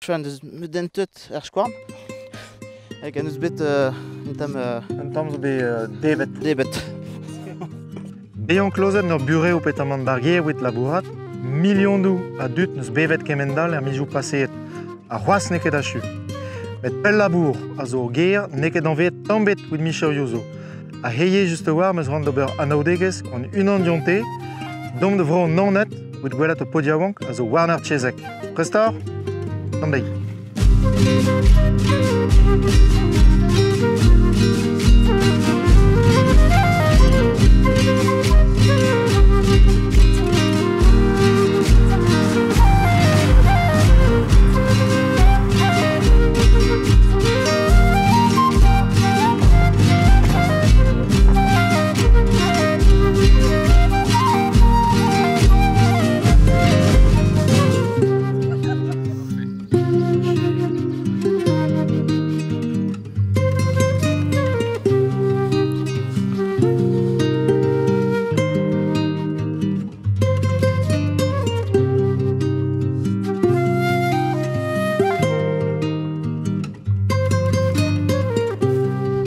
Chuan deus dentet er skouarn. Hag an eus bet un tamm... Un tamm zo bet devet. Devet. Bezañ klozet ur burev petamant d'ar gêr evit labourat, milionoù a dud n'eus bevet kemend-all er mizioù paseet. Ha c'hoazh n'eo ket achu. Met pell labour a zo ur gêr n'eo ket anvet tamm bet evit micherioù zo. Ha heie just a-walc'h 'm eus c'hoant d'ober anaoudegezh gant unan dionte, domp da vro an Naoned evit gwelet ur paotr yaouank a zo Warner Chezeg. Prest oc'h? D'an deiz.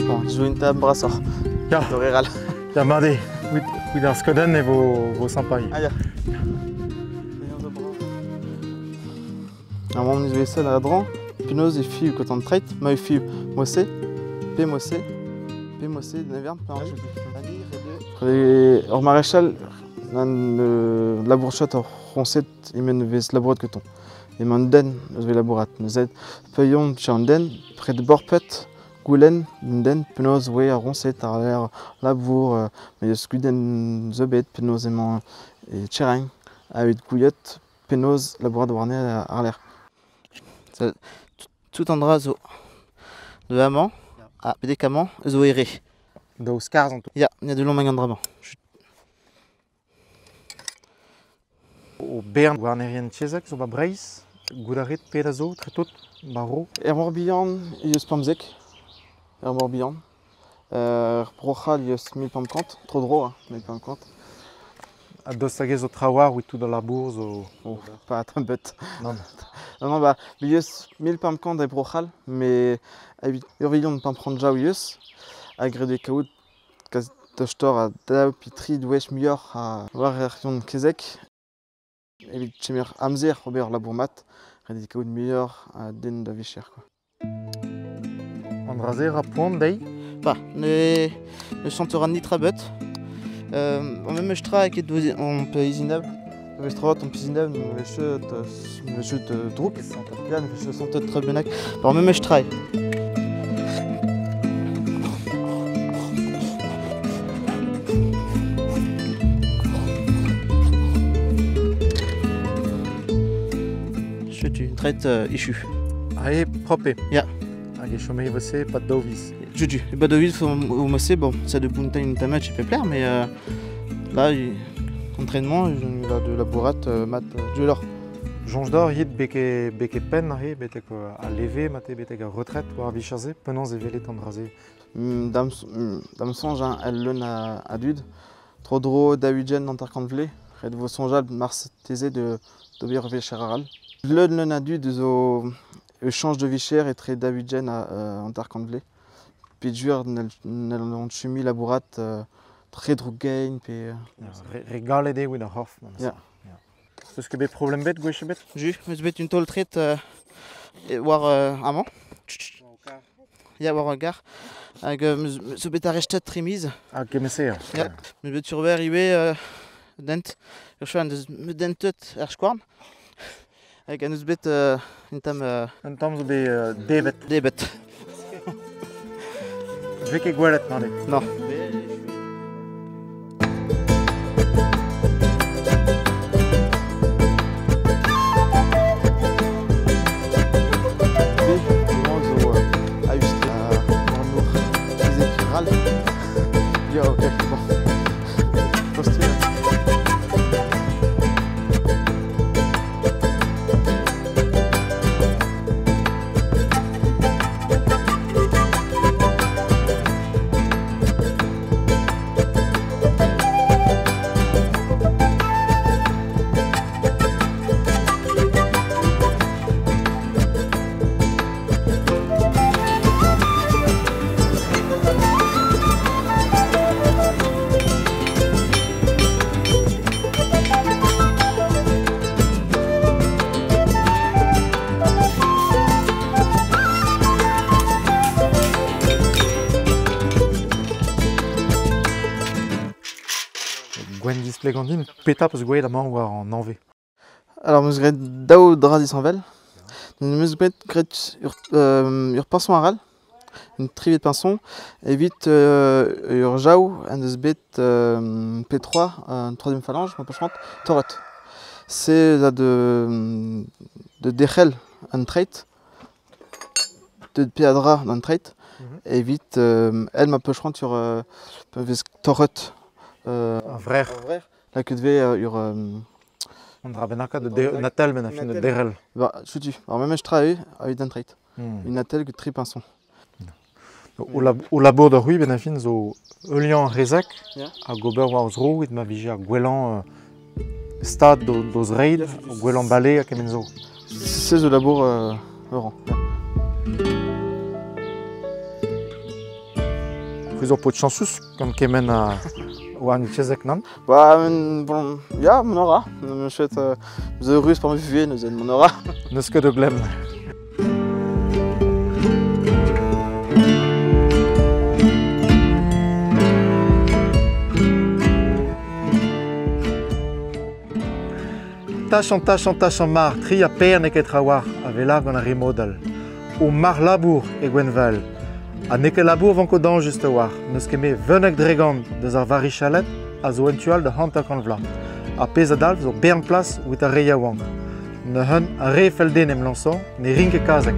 Bon, zo un tamm brasoc'h. Ya. Doreral. Ya, mat eo. Evit ar skeudenn e vo sympa ivez. Ah ya. Ar mamm eus bet a-dreñv, penaos e fiv gant an treid, ma e fiv moa-se, pe moa-se, pe moa-se, ne vern, pe Ur marechal an labourchat ur roñsed e-men vez labourat gantañ. Emañ an den eus bet labourat. Neuze peuiomp an den, pred borpet, goulenn an den penaos voe ar roñsed ar labour, met eus kudenn zo bet penaos emañ e Tchereñ evit gouiet penaos labourat warne àr-lerc'h. Tout an dra zo de amañ ha betek amañ zo ere. Daou skarzh an Ya, ya de lommañ an dra-mañ. O bern gouarnerien Chezeg zo ba Breizh, goût a rit pet a zo, tre-tout, ba ro? Er Morbihan eus pemzek. Er Morbihan. Er Bro-C'hall eus 1500, tro-dro, hein, 1500. Ha daoust hag ez zo trawalc'h evit tout al labour zo... Oh, pas tamm bet. Nann. Non, non, bah, eus 1500 e Bro-C'hall, mais evit ur vilion 500 jaou eus, ha graet eo kaout kas tostor a daou pe tri douech muioc'h a war ar yon kezeg. Evit kemer amzer ober labour mat, ret eo kaout muioc'h a den da vicher, quoi. An dra-se ra poan dezhi? Pas, ne santera nitra bet. En memes tra ket on pe izinab. Memes tra on pizinab, ne vez drouk. Ya, ne vez santet tre bennak. Par memes tra. Setu, traite ichu. Ah, e propre. Ya. Hag e chome evese pad daou viz. Setu, e pad daou viz o mosse, bon, ça de punta une tamatch e pe plaire, mais là, entraînement, là, de labourat mat de l'or. Soñj d'or hit beke penn aze, betek a leve, mate betek a retret war ar vicher-se, penaos e welet an dra-se? Dam soñj, hein, el leun a dud. Tro-dro daou-ugent hanter-kant vlez, ret vo soñjal mars teze de d'ober vicher aral. Leun a dud zo e chañj de vicher etre daou-ugent ha hanter-kant vlez. Peogwir n'hell an chumi labourat tre droug-gein pe... Re galet eo evit ar c'horf. Ya. Eus ket bet problem bet gwech ebet? Ju, eus bet un taol tret war amañ. Ya, war ar gar. Hag zo bet arrestet tri miz. Ah, kement-se. Ya, meus bet surver ivez dent. Ur choant deus dentet er skouarn. Hag an eus bet un tamm... Un tamm zo bet devet. Devet. Vez ket gwelet, marde. Non. Ya, ok, bon. Posture. Displegañ din petra 'peus gwelet amañ war an anvez. Alors, 'meus graet daou dra disheñvel. 'Meus bet graet ur piñson arall, un trivet piñson, evit ur jav en deus bet P3, un troisième phalange, ma peus c'hoant, torret. Se za de derc'hel an treid, de peadra d'an treid, evit el ma peus c'hoant ur pa vez torret Ar vrec'h. Ar vrec'h. Lakaet vez ur An dra bennaket de un atell benn ar fin de derc'hel. Ba, setu, ar memes tra eo evit an treid. Un atell get tri piñson. O labour da c'hwi benn ar fin zo heuliañ ar c'hezeg hag ober war o zro evit ma vije ar gwellañ stad d'o zreid, o gwellañ bale ha kement zo. Se zo labour Laurent. C'hwi zo paotr chañsus gant kement a war kezeg, nann? Ba, bon, ya, mont a ra. Chouette, zo ruz par ma vuhez neuze, mont a ra. N'eus ket da glemm. Tachañ, tachañ, tachañ mar, tri ha per n'eo ket trawalc'h a vez gant ar re model. O mar labour e Gwenval. Ha n'eo ket labour vanko dañjus a-walc'h, n'eus ket met 11% deus ar varichaled a zo en tu all da 50 vloaz. Ar pezh a dalv zo bern plas evit ar re yaouank. Neuze, ar re fell din em lañsañ ne rin ket kazeg.